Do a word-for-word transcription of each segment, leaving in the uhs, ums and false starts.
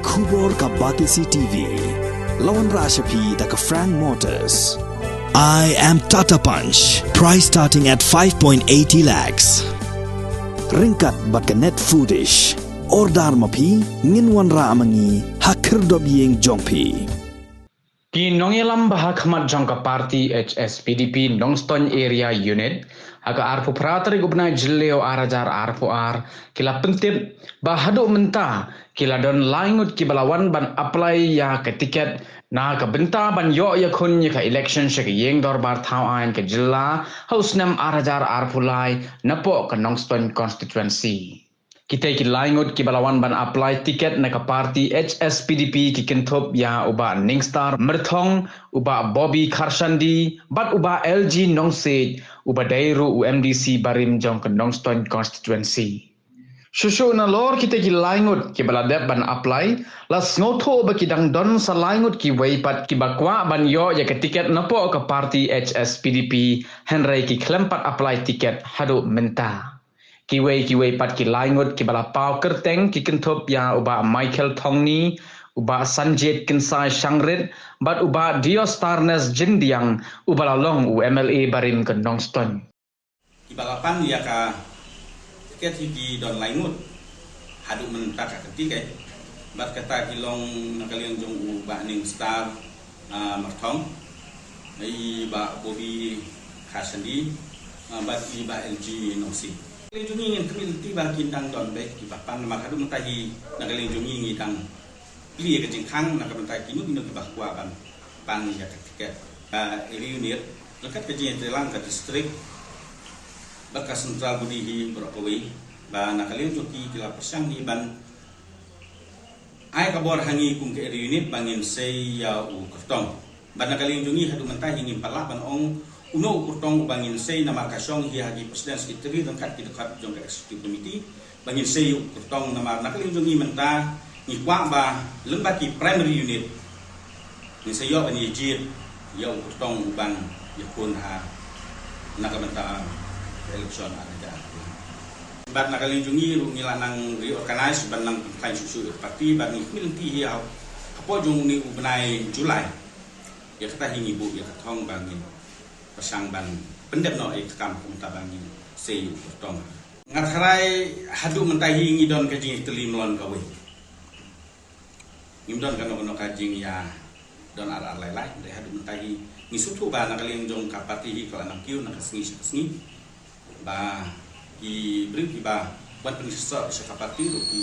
Khubor ka Batesi T V. La wanrah sha phi da ka Frank Motors. I am Tata Punch. Price starting at five point eighty lakhs. Ryngkat bad ka Net Foodish. Order ma phi, ngin wanrah ma ngi ha khyrdop ïing jong phi. Ki nongïalam ba ha khmat jong ka party H S P D P Nongstoiñ Area Unit ha ka arphew phra tarik u bnai Jylliew ar hajar arphew ar ki la pyntip ba haduh mynta ki la don lai ngut kiba la wan ban apply ïa ka tiket na ka bynta ban ïoh ïakhun ïa ka election sha ka ïing dorbar thaw aiñ ka jylla ha u snem ar hajar arphew lai napoh ka Nongstoiñ constituency. Kita ki lai ngut kiba la wan ban apply tiket na ka party H S P D P ki kynthup ïa u Bah Ningstar Myrthong, u Bah Bobby Kharshandi, bad u Bah L G Nongsiej, uba dei ruh u M D C barim jong ka Nongstoiñ constituency. Shuh shuh nalor kita ki lai ngut kiba la dep ban apply, la sngewthuh ba ki dang don sa lai ngut kiwei pat kiba kwah ban ïoh ïa ka tiket napoh ka party H S P D P, hynrei ki khlem pat apply tiket haduh mynta. Kiwei kiwei pat ki lai ngut kiba la paw kyrteng ki kynthup ïa u Bah Michael Thongni, u Bah Sanjit Kynsai Shangrit, bad u Bah Diostarnes Jyndiang, uba la long u M L A barim ka Nongstoiñ. Kiba la pan ïa ka tiket hi ki don lai ngut. Haduh mynta ka kynti kai. Bad kata ki long na ka liang jong u Bah Ningstar, ah, Myrthong, i Bah Bobby Kharshandi, ah, bad i Bah L G Nongsiej. Ka liang jong ngi ngin khmih lynti ba kin dang don beit kiba pan, namar haduh mynta hi na ka liang jong ngi ngi dang plie ka jingkhang na ka bynta kino kino kiba kwah ban pan ïa ka tiket. Ah, area unit, ryngkat ka jingïatreilang ka district bad ka central body hi baroh kawei, ba na ka liang jong ki ki la pyrshang hi ban ai ka bor ha ngi kum ka area unit ba ngin sei ïa u kyrtong. Bad na ka liang jong ngi haduh mynta hi ngim pat lah ban ong uno u kyrtong uba ngin sei, namar ka shong hi ha ki president secretary ryngkat ki dkhot jong ka executive committee ba ngin sei ïa u kyrtong, namar na ka liang jong ngi mynta ngi kwah ba lem bad ki primary unit ngin sa ïoh ban ïa jied ïa u kyrtong uban ïakhun ha na ka bynta election ha ka jaka. Bad na ka liang jong ngi ruh ngi la nang reorganize ban nang pynkheiñ shuh shuh ïa ka party, bad ngi khmih lynti hi hapoh jong une u bnai July. Ïa kata hi ngi buh ïa ka thong ba ngin pyrshang ban pyndep noh ïa ka kam kumta ba ngin sei ïa u kyrtong. Nga tharai haduh mynta hi ngi don ka jingïatylli mlong kawei. Ngim don kano kano ka jingïadon ar ar lai lai, hynrei haduh mynta hi ngi sngewthuh ba na ka liang jong ka party hi ka la nang kiew na ka sngi sha ka sngi. Ba ki briew kiba wan pynshai sha ka party ruh ki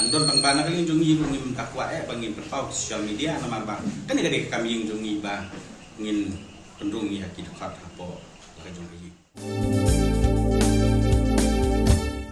nang don, tang ba na ka liang jong ngi ruh ngim da kwah eh ba ngin pynpaw social media, namar ba kane ka dei ka kam ïing jong ngi ba ngin pynrung ïa ki dkhot hapoh ka jong ka ïing.